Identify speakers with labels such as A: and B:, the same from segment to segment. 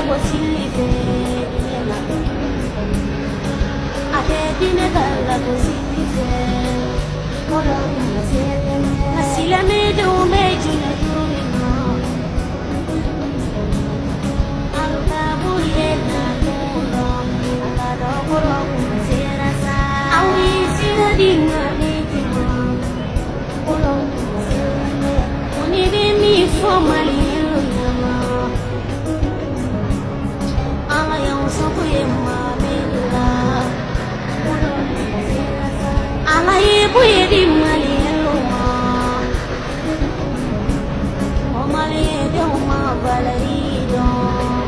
A: lagosili fɛ diinɛ la. A tɛ diinɛ ka lagosili fɛ. Nka silamɛdenw bɛ jinɛ juru min na, Alitabu ye na a ka dɔn kɔrɔ kun sera sa. Aw ye sira di Mamɛdi ma, kɔrɔ kun sera. Ko ne bɛ min fɔ Maliyɛnw ɲɛna, Ala y'anw sago ye Mamɛdi la. Kɔrɔ kun sera sa. Ala ye bonya di Maliyɛnw ma, o Maliyɛndenw ma valeur dɔn.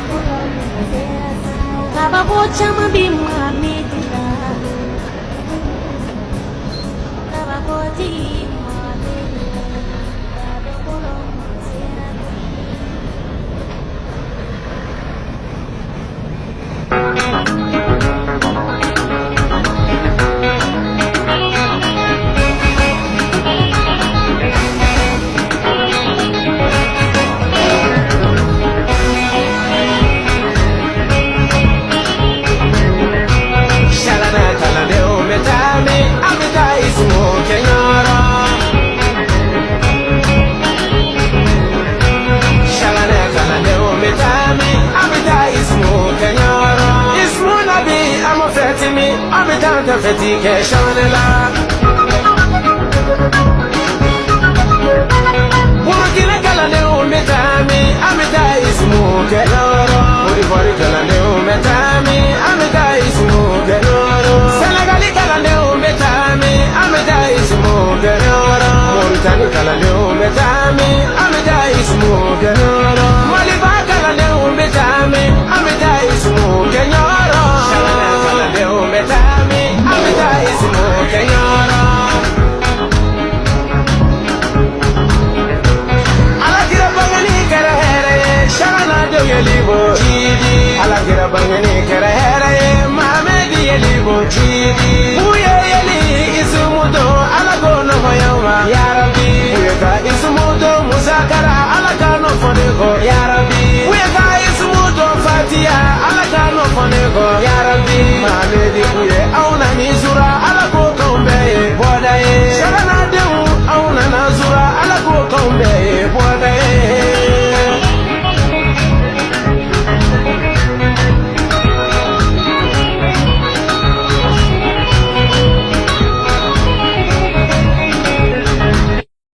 A: Kɔrɔ kun sera sa. Kabako caman bɛ Mamɛdi la. Kabako tigi Mamɛdi la. Ka dɔn kɔrɔ kun sera sa.
B: Shalana kalandenw bɛ taa min, an bɛ taa isimu kɛyɔrɔ. Shalana kalandenw bɛ taa min, an bɛ taa isimu kɛyɔrɔ. Isimu nabi an b'o fɛti min, an bɛ taa ta fɛti kɛ shalana la. Burukina kalandenw bɛ taa min, an bɛ taa isimu kɛyɔrɔ. Côte d'Ivoire kalandenw bɛ taa min, an bɛ taa isimu kɛyɔrɔ. Senegali kalandenw bɛ taa min, an bɛ taa isimu kɛyɔrɔ. Moritani kalandenw bɛ taa min, an bɛ taa isimu kɛyɔrɔ. Maliba kalandenw bɛ taa min, an bɛ taa isimu kɛyɔrɔ. Shalana kalandenw bɛ taa min, an bɛ taa isimu kɛyɔrɔ. Alakira bangeni kɛra hɛrɛ ye, Shalana denw ye libo jidi. Alakira bangeni kɛra hɛrɛ ye, Mahamedi ye libo jidi. Uye yeli isimu don, Ala k'o nɔgɔya ma, yarabi. Uye ka isimu don Musakara, Ala ka nɔ fɔ ne kɔ, yarabi. Uye ka isimu don Fatiya, Ala ka nɔ fɔ ne kɔ, yarabi. Mahamedi uye aw na ni sura.